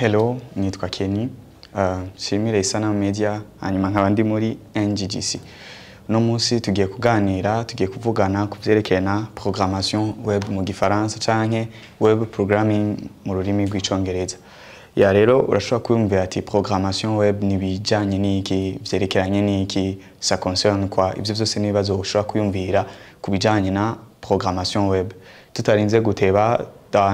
Hello, nitwa Kenny. Nshimire Isanamu Media, hanyuma nkaba ndi muri NGGC. Uno munsi tugiye kuganira, tugiye kuvugana ku vyerekeye na programmation web mu gifaransa canke web programming mu rurimi rw'icongereza. Ya rero urashobora kwiyumvira ati programmation web ni bijanye n'iki, vyerekeranye n'iki, ça concerne quoi? Ivyo vyose n'ibibazo ushobora kwiyumvira ku bijanye na programmation web. Tutarinze guteba,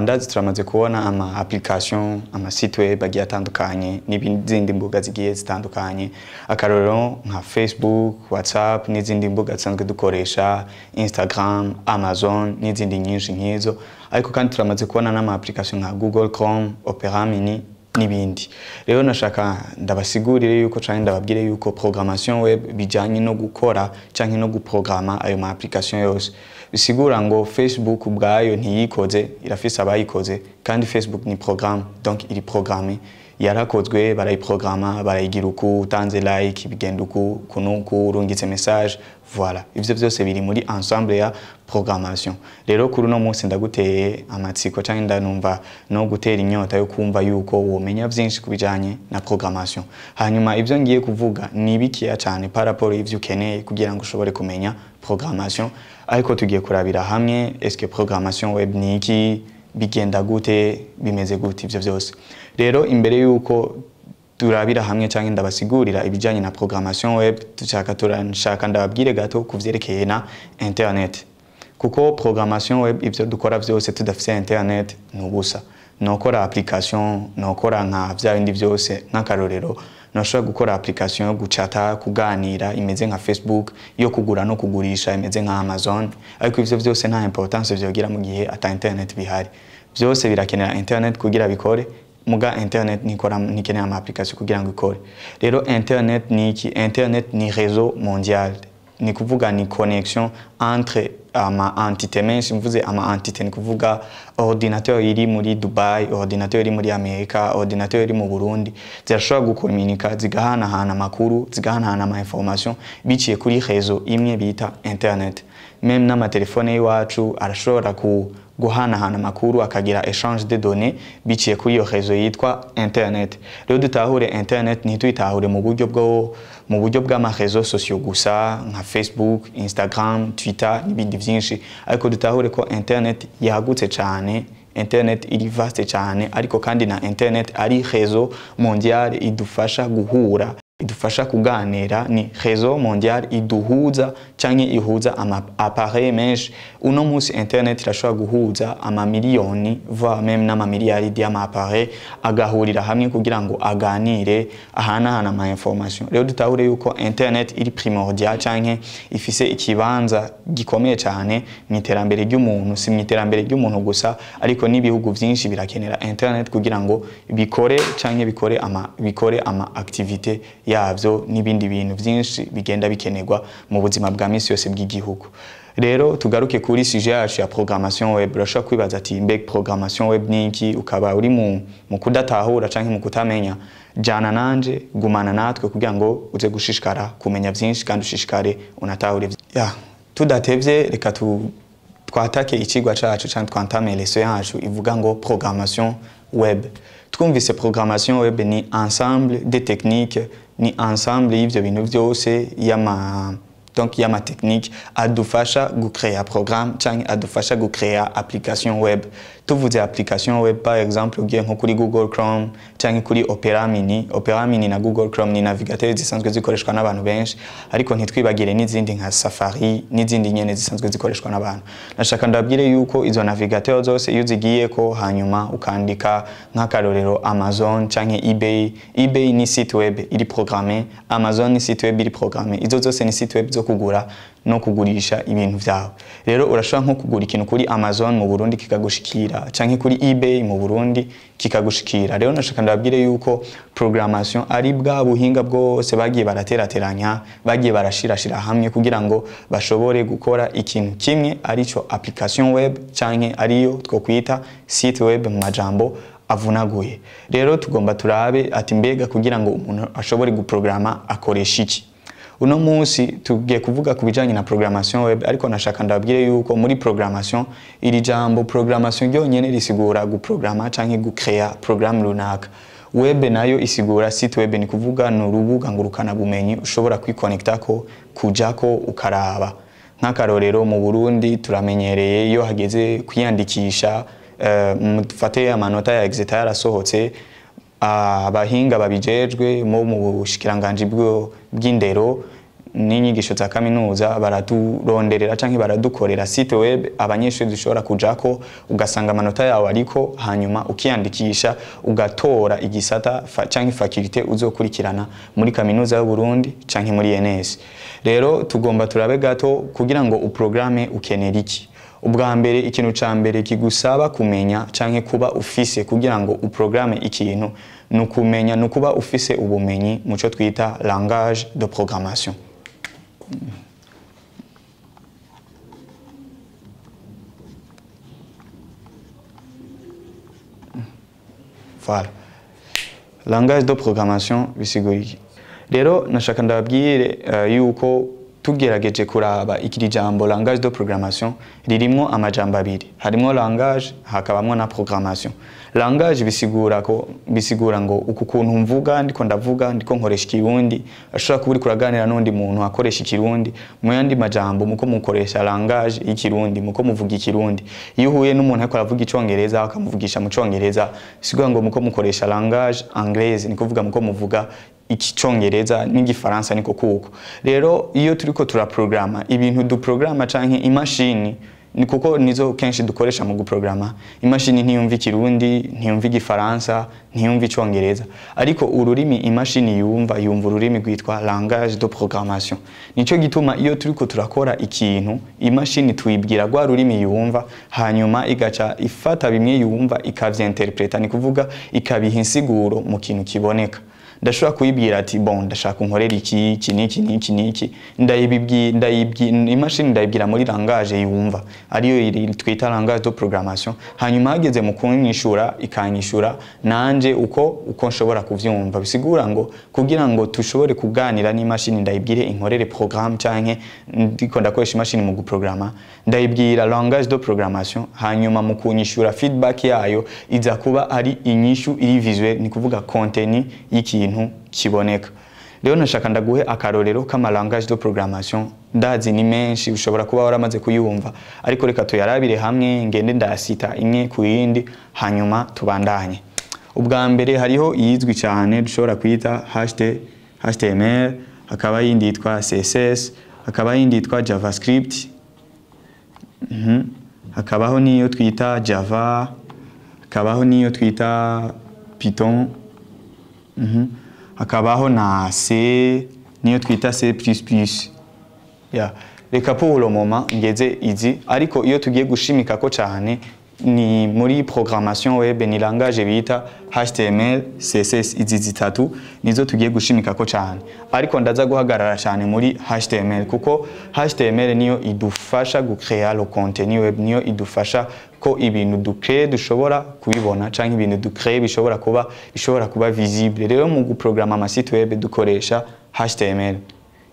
ndazi turamaze kubona ama application, ama site web agiye atandukanye n'izindi mbuga zigiye zitandukanye, akarorero nka Facebook, WhatsApp n'izindi mbuga dusanzwe dukoresha, Instagram, Amazon n'izindi nyinshi nk'izo. Ariko kandi turamaze kubona n'ama application nka Google Chrome, Opera Mini n'ibindi. Rero nashaka ndabasigurire yuko canke ndababwire yuko programmation web bijanye no gukora canke no guprograma ayo ma application yose. Bisigura ngo Facebook ubwayo ntiyikoze, irafise abayikoze, kandi Facebook ni programme, donc iri programmé, yarakozwe, barayiprograma, barayigira uku, utanze like bigenda uku kunuku, urungitse message, voilà. Ivyo vyose biri muri ensemble ya programmation. Rero kuri uno munsi ndaguteye amatsiko canke ndanumva no gutera inyota yo kumva yuko womenya vyinshi kubijanye na programmation. Hanyuma ivyo ngiye kuvuga ni bikeya cane par rapport y'ivyo ukeneye kugira ngo ushobore kumenya programmation, ariko tugiye kurabira hamwe est-ce que programmation web ni iki, bigenda gute, bimeze gute, ivyo vyose. Rero imbere yuko turabira hamwe canke ndabasigurira ibijanye na programmation web, dushaka turashaka ndababwire gato kuvyerekeye na internet, kuko programmation web ivyo dukora vyose tudafise internet nubusa. Nokora application, nokora nka vya bindi vyose, nk'akarorero noshobora gukora application yo guchata, kuganira imeze nka Facebook, yo kugura no kugurisha imeze nka Amazon, ariko ivyo vyose nta importance vyogira mu gihe ata internet bihari. Vyose birakenera internet kugira bikore, muga internet nikora ntikenera ama application kugira ngo ikore. Rero internet ni iki? Internet ni réseau mondial, ni kuvuga ni connexion entre ama entité menshi. Mvuze ama entité ni kuvuga ordinateur iri muri Dubai, ordinateur iri muri Amerika, ordinateur iri mu Burundi, zirashobora gukomunika, zigahanahana amakuru, zigahanahana ama information biciye kuri réseau imwe bita internet. Même n'amatelefone y'iwacu arashobora ku guhanahana amakuru, akagira échange de données biciye kuri iyo réseau yitwa internet. Rero dutahure internet, ntituyitahure mu buryo bw'ama réseaux sociaux gusa nka Facebook, Instagram, Twitter n'ibindi vyinshi, ariko dutahure ko internet yagutse cane, internet iri vaste cane, ariko kandi na internet ari réseau mondial idufasha guhura, idufasha kuganira, ni réseau mondial iduhuza canke ihuza ama appareil menshi. Uno munsi internet irashobora guhuza ama miliyoni, voire même n'ama miliyaridi y'ama appareil, agahurira hamwe kugira ngo aganire, ahanahana ama information. Rero dutahure yuko internet iri primordial canke ifise ikibanza gikomeye cane mu iterambere ry'umuntu. Si mu iterambere ry'umuntu gusa, ariko n'ibihugu vyinshi birakenera internet kugira ngo bikore canke bikore ama activité yavyo n'ibindi bintu vyinshi bigenda bikenerwa mu buzima bwa misi yose bw'igihugu. Rero tugaruke kuri sujet yacu ya programmation web. Urashobora kwibaza ati mbega programmation web ni iki, ukaba uri mu kudatahura canke mu kutamenya. Jana nanje, gumana natwe kugira ngo uze gushishikara kumenya vyinshi kandi ushishikare unatahure. Ya, tudatevye, reka twatake icigwa cacu canke twantame leçon yacu ivuga ngo programmation web. Twumvise programmation web ni ensemble de techniques, ni ensemble y'ivyo bintu vyose y'ama donc y'ama technique adufasha gucrea programme canke adufasha gucrea application web. Tuvuze application web, par exemple ugiye nko kuri Google Chrome canke kuri Opera Mini. Opera Mini na Google Chrome ni navigateur zisanzwe zikoreshwa n'abantu benshi, ariko ntitwibagire n'izindi nka Safari n'izindi nyene zisanzwe zikoreshwa n'abantu. Nashaka ndabwire yuko izo navigateur zose iyo uzigiyeko hanyuma ukandika nk'akarorero Amazon canke eBay, eBay ni site web iri programmé, Amazon ni site web iri programmé, izo zose ni site web zo kugura no kugurisha ibintu vyawe. Rero urashobora nko kugura ikintu kuri Amazon mu Burundi kikagushikira, canke kuri eBay mu Burundi kikagushikira. Rero nashaka ndababwire yuko programmation ari bwa buhinga bwose bagiye baraterateranya, bagiye barashirashira hamwe kugira ngo bashobore gukora ikintu kimwe, arico application web canke ariyo twokwita site web mu majambo avunaguye. Rero tugomba turabe ati mbega kugira ngo umuntu ashobore guprograma akoresha iki. Uno munsi tugiye kuvuga ku bijanye na programmation web, ariko nashaka ndababwire yuko muri programmation iri jambo programmation ryonyene risigura guprograma canke gucrea programme runaka. Web nayo isigura site web, ni kuvuga ni urubuga ngurukana bumenyi ushobora kwikonectako, kujako ukaraba. Nk'akarorero, mu Burundi turamenyereye iyo hageze kwiyandikisha, mufate amanota ya exeta yarasohotse, abahinga babijejwe mu bushikiranganji bw'indero n'inyigisho za kaminuza baraturonderera canke baradukorera site web abanyeshuri dushobora kujako, ugasanga amanota yawe ariko, hanyuma ukiyandikisha, ugatora igisata canke faculté uzokurikirana muri kaminuza y'u Burundi canke muri ENS. Rero tugomba turabe gato kugira ngo uprograme ukenera iki. Ubwa mbere, ikintu ca mbere kigusaba kumenya canke kuba ufise kugira ngo uprograme ikintu, nukumenya, nukuba ufise ubumenyi muco twita langage de programmation. Voilà. Langage de programmation bisigura iki? Rero nashaka ndababwire yuko tugerageje kuraba ikiri jambo langage de programmation ririmwo amajambo abiri: harimwo langage, hakabamwo na programmation. Langage bisigura ko, bisigura ngo uku kuntu mvuga, ndiko ndavuga, ndiko nkoresha Ikirundi, ashobora kuba uriko uraganira n'undi muntu akoresha Ikirundi. Mu yandi majambo, muko mukoresha langage y'Ikirundi, muko muvuga Ikirundi. Iyo uhuye n'umuntu ariko aravuga Icongereza, akamuvugisha mu Congereza, bisigura ngo muko mukoresha langage anglaise, ni kuvuga muko muvuga Icongereza. N'igifaransa niko kuko. Rero iyo turiko turaprograma ibintu, duprograma canke imashini, ni kuko nizo kenshi dukoresha mu guprograma, imashini ntiyumva Ikirundi, ntiyumva Igifaransa, ntiyumva Icongereza, ariko ururimi imashini yumva, yumva ururimi rwitwa langage de programmation. Nico gituma iyo turiko turakora ikintu, imashini tuyibwira rwa rurimi yumva, hanyuma igaca ifata bimwe yumva ikavyinterpreta, ni kuvuga ikabiha insiguro mu kintu kiboneka. Ndashobora kuyibwira ati: "Bon, ndashaka unkorera iki, iki n'iki n'iki n'iki." Ndayibwi imashini, ndayibwira muri langage yumva, ariyo iri twita langage de programmation, hanyuma hageze mu kunyishura, ikanyishura nanje uko nshobora kuvyumva. Bisigura ngo kugira ngo tushobore kuganira n'imashini, ndayibwire inkorere programme canke ndiko ndakoresha imashini mu guprograma, ndayibwira langage de programmation, hanyuma mu kunyishura, feedback yayo iza kuba ari inyishu iri visuel, ni kuvuga contenu y'ikintu kiboneka. Rero nashaka ndaguhe akarorero k'ama langage de programmation. Ndazi ni menshi, ushobora kuba waramaze kuyumva, ariko reka tuyarabire hamwe, ngende ndasita imwe ku yindi, hanyuma tubandanye. Ubwa mbere hariho iyizwi cyane dushobora kwita HTML, hakaba yindi yitwa CSS, hakaba yindi yitwa JavaScript, hakabaho n'iyo twita Java, hakabaho n'iyo twita Python, hakabaho na C, niyo twita C++. Yeah. Reka pour le moment ngeze izi, ariko iyo tugiye gushimika ko cyane ni muri programmation web, ni langage bita HTML, CSS. Izi zitatu nizo tugiye gushimika ko cyane, ariko ndaza guhagarara cyane muri HTML, kuko HTML niyo idufasha gucrea le contenu web, niyo idufasha ko ibintu ducree dushobora kubibona, canke ibintu ducree bishobora kuba visible. Rero mu guprograma ama site web dukoresha HTML.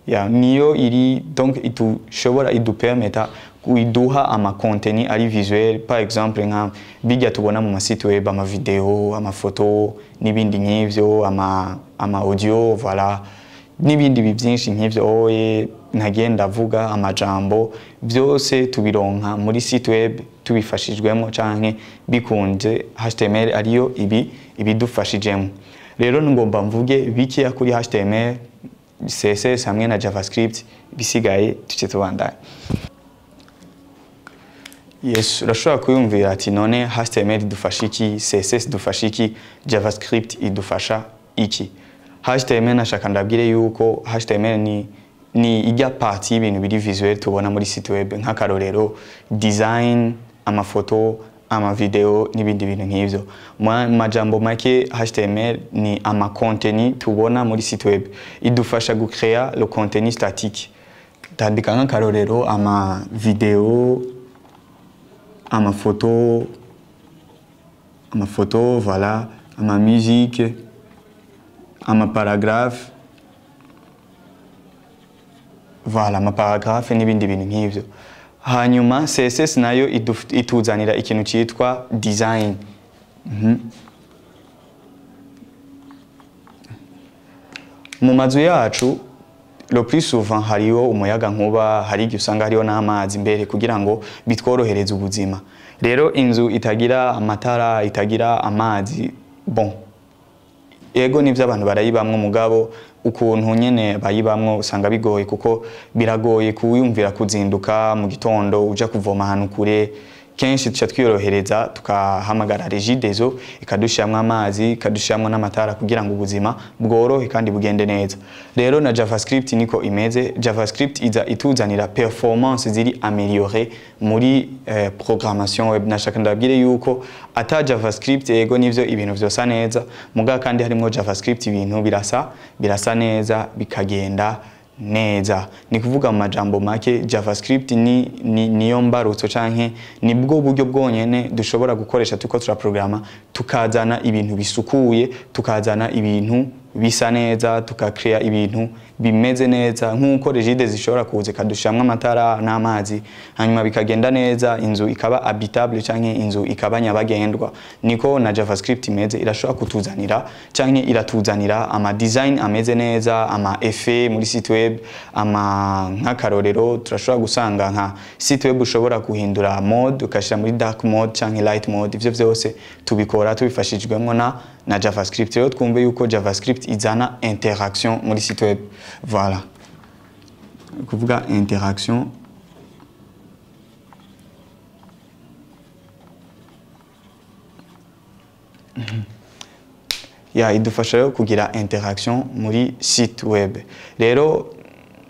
Ya, niyo iri donc itushobora, idupermeta iduha ama contenu ari visuel, par exemple nka bijya tubona mu masite web, ama video, amafoto n'ibindi nk'ivyo, ama audio, voilà, n'ibindi byinshi nk'ivyo. Oye, ntagiye ndavuga amajambo, byose tubironka muri site web tubifashijwemo canke bikunze HTML ariyo ibi ibidufashijemo. Rero ngomba mvuge bikeya kuri HTML, CSS hamwe na JavaScript, bisigaye tuce tubandanya. Yes, urashobora kuyumvira ati: "None HTML idufasha iki? CSS idufasha iki? JavaScript idufasha iki?" HTML, nashaka ndabwire yuko HTML ni ijya partie y'ibintu biri visuel tubona muri site web, nk'akarorero design, amafoto, amavideo n'ibindi bintu nk'ivyo. Mu majambo make, HTML ni ama contenu tubona muri site web, idufasha gucrea le contenu statique. Ndandika nk'akarorero ama video, amafoto, voilà, ama musique, ama paragraphe, voilà, ama paragraphe n'ibindi bintu nk'ivyo. Hanyuma CSS nayo ituzanira ikintu cyitwa design. Mu mazu yacu, le plus souvent hariho umuyaga nkuba, hari igihe usanga hariho n'amazi mbere, kugira ngo bitworohereze ubuzima. Rero inzu itagira amatara, itagira amazi, bon, ego nivyo abantu barayibamwo, mugabo ukuntu nyene bayibamwo usanga bigoye, kuko biragoye kuwiyumvira kuzinduka mu gitondo uja kuvoma ahantu kure. Kenshi tuca twiyorohereza tukahamagara Regideso, ikadushiramwo amazi, ikadushiramwo n'amatara, kugira ngo ubuzima bworohe kandi bugende neza. Rero na JavaScript niko imeze. JavaScript iza ituzanira performance ziri améliorée muri programmation web. Nashaka ndababwire yuko ata JavaScript, ego nivyo ibintu vyosa neza, mugabo kandi harimwo JavaScript ibintu birasa neza, bikagenda neza. Ni kuvuga mu majambo make, JavaScript ni niyo mbarutso canke nibwo buryo bwonyene dushobora gukoresha turiko turaprograma, tukazana ibintu bisukuye, tukazana ibintu bisa neza, tukakrea ibintu bimeze neza, nk'uko Regideso ishobora kuza ikadushiramwo amatara n'amazi, hanyuma bikagenda neza, inzu ikaba habitable canke inzu ikaba nyabagendwa. Niko na JavaScript imeze, irashobora kutuzanira canke iratuzanira ama design ameze neza, ama effet muri site web. Ama nk'akarorero, turashobora gusanga nka site web ushobora guhindura mode, ukashira muri dark mode canke light mode. Ivyo vyose tubikora tubifashijwemo na JavaScript. Rero twumve yuko JavaScript izana interaction muri site web. Voilà, kuvuga interaction. Ya idufasha rero kugira interaction muri site web. Rero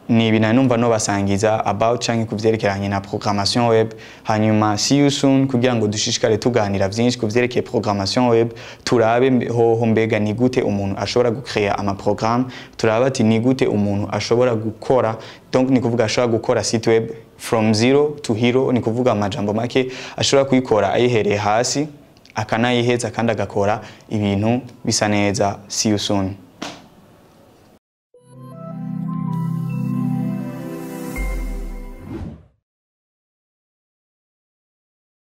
ni ibintu numva no basangiza about canke kuvyerekeranye na programmation web. Hanyuma see you soon, kugira ngo dushishikare tuganira vyinshi kuvyerekeye programmation web, turabe hoho mbega ni gute umuntu ashobora gucrea ama programme, turabe ati ni gute umuntu ashobora gukora, donc ni kuvuga ashobora gukora site web from zero to hero. Ni kuvuga amajambo make, ashobora kuyikora ayihereye hasi akanayiheza kandi agakora ibintu bisa neza. See you soon.